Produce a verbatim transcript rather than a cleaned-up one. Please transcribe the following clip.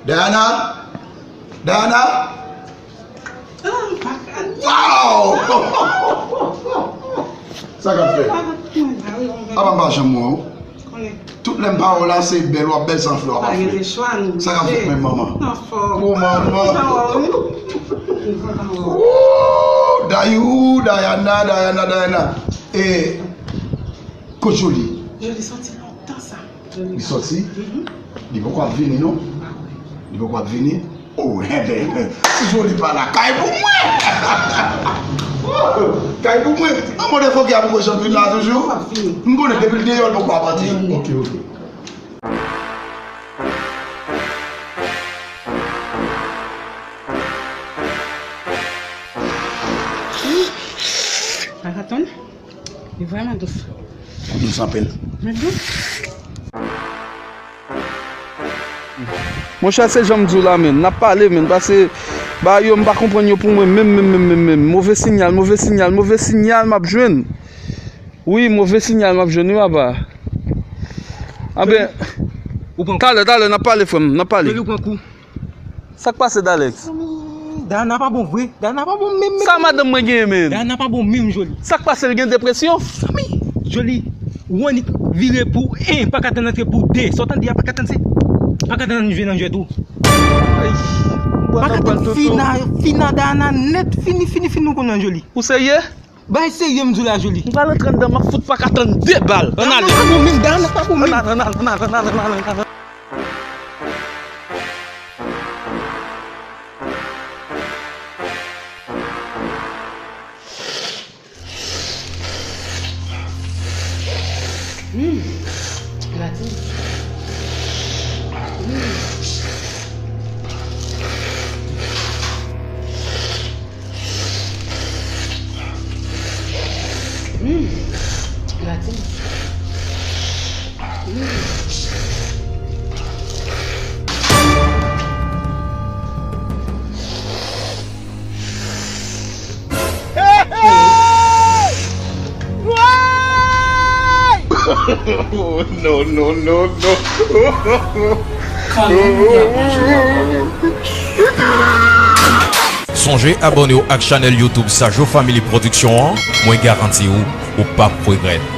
Diana! Diana! Wow! Sa k ap fèt? Apa m pa janm wè w? Tout lè m pa wè w la, se bèl w ap bèl, san flè w ap fè. Sa k ap fèt menm, manman? O, manman! Ooh, Dayou, Diana, Diana, Diana. E, kot Joly? Joly soti lontan sa. Li soti? Li poko ap vini, non? Li poko ap vini? O, enben, si Joly pa la, kay pou mwen! Kay pou mwen! An, mwen defoke a pou mwen, janm vin la toujou? M konnen depi l deyò, l poko ap antre. Ok, ok. Maraton. Li vrèman dous. Dous anpil. Li dous. Monchè, se jan m di w la, menn. N ap pale, menn, paske bagay yo, m pa konprann yo pou mwen menm, menm, menm, menm, menm. Move sinyal, move sinyal, move sinyal m ap jwenn. Wi, move sinyal m ap jwenn, wi, papa. Anben, talè, talè, n ap pale, frè m, n ap pale. Sa k pase, Dalex? Dayana pa bon vre. Dayana pa bon menm, menm. Sa madanm mwen genyen, menm? Dayana pa bon menm, Joly. Sa k pase, l gen depresyon? Zanmi, Joly, ou annik vire pou en, pa ka tann antre pou de. Sa w tande a, pa ka tann se, pa ka tann jwe nan jwèt ou. Pa ka tann fina, fina Dayana nèt, fini, fini, fini, nou konnen Joly. Ou serye? Bay serye m di w la, Joly. M pral antre anndan, m ap fout pa ka tann de bal. Ann ale. Dayana pa bon menm, Dayana pa bon menm. Ann ale, ann ale, ann ale, ann ale, ann ale, ann ale. Hmm. Gade. Hmm. Hmm. Gade. Hmm. No, no, no, no. Sonje abòne w ak chanèl YouTube Sajo Family Production an, mwen garanti w, ou p ap regrèt.